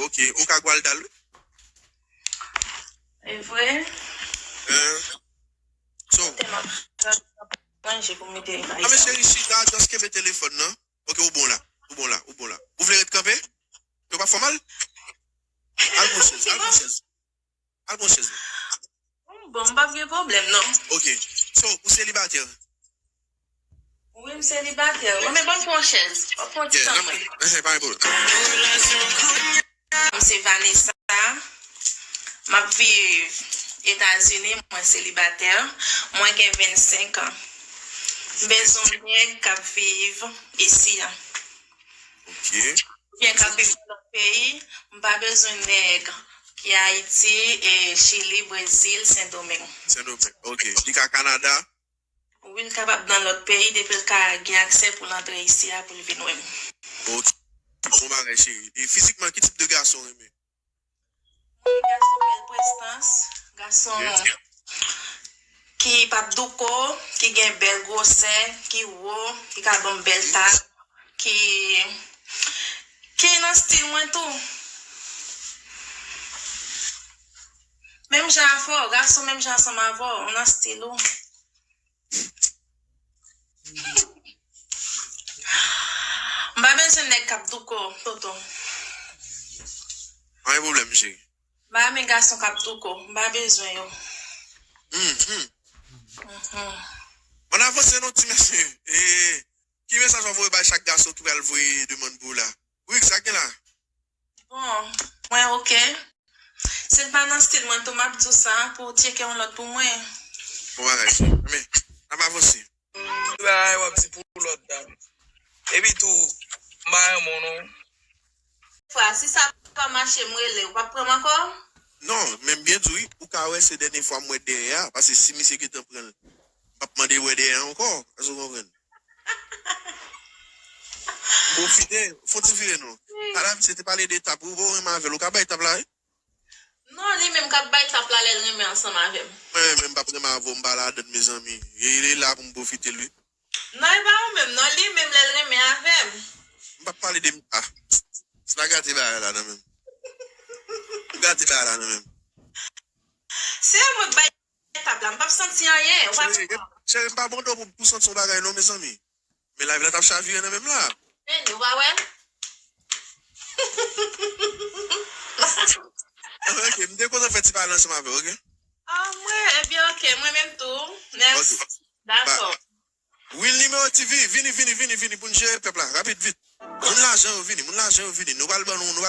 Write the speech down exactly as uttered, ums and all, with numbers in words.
Ok, ou ka gwal dal, wi. E vre? Hein? So, kote m ap manje pou mete bagay sa? Cheri, chita, just kenbe telefòn nan. Ok, ou bon la. Ou bon la, ou bon la. Ou vle ret kanpe? Yo pa fè mal? Al pran chèz, al pran chèz. Al pran chèz. M bon, m p ap gen pwoblèm, non. Ok. So, ou selibatè? Wi, m selibatè. Mwen, men ban m pran chèz. W ap pran ti tan mwen. Pa gen pwoblèm. M se Vanessa. M ap viv Etazini, mwen selibatè. Mwen gen vennsenk an. M bezwen yon nèg k ap viv isi a. Ok. Oubyen k ap viv nan lòt peyi. M pa bezwen nèg ki Ayiti, e Chili, Brezil, Sendomeng. Sendomeng, ok. Li ka Kanada? Wi, l kapab nan lòt peyi, depi l ka gen aksè pou l antre isi a, pou l vin wè m. Ok. Bon bagay, cheri. E fizikman, ki tip de gason w renmen? Mwen renmen gason bèl prestans, gason ki p ap douko, ki gen bèl gwosè, ki wo, ki ka ban m bèl tay, ki, ki nan stil mwen tou. Menm jan avè w, gason menm jan ansanm avè w, nan stil ou. M pa bezwen nèg k ap douko, tonton. Pa gen pwoblèm, cheri. M pa renmen gason k ap douko, m pa bezwen yo. Mhm. Mhm. Ann avanse non, ti mesye. E, ki mesaj w ap voye bay chak gason ki pral voye demann pou w la? Wi, sa gen la? Bon, mwen ok. Si l pa nan stil mwen tou, m ap di w sa pou w tcheke yon lòt pou mwen. Bon bagay, cheri. Men, n ap avanse. Ki bagay w ap di pou lòt dam? Epi tou, m pa renmen w non. Fwa, si sa pa mache, m rele w, w p ap pran m ankò? Non, men m byen di w, wi, ou ka wè se dènye fwa m wè dèyè a, paske si misye gentan pran l, m p ap mande wè dèyè a ankò, èske w konprann? Pwofite, fon ti vire non. Ala misye te pale de tap, ou pa renmen avè l, ou ka bay tap la, wi. Non, li menm k ap bay tap la lè l renmen ansanm avè m. Mwen menm, m p ap renmen avè w, m pa ladann, mezanmi. E li la pou m pwofite l, wi. Non, e pa ou menm, non, li menm lè l renmen avè m. M p ap pale de m, ah. Se la gate bagay la nan men m. Ou gate bagay la nan men m. Se mwen k bay tap la, m p ap santi anyen. Cheri, cheri, m pa mande w pou, pou santi yon bagay non, mezanmi. Men live la t ap chavire nan men m la. Vini, ou pa wè? Ok, m te kontan fè ti pale ansanm avè w, ok? Ah, mwen, ebyen, ok, mwen menm tou. Mèsi. Ok. Dakò. Ba-, Will Numéro T V, vini, vini, vini, vini pou n jere pèp la, rapid, vit. Moun lajan yo vini, moun lajan yo vini. Nou pral ban nou, nou pral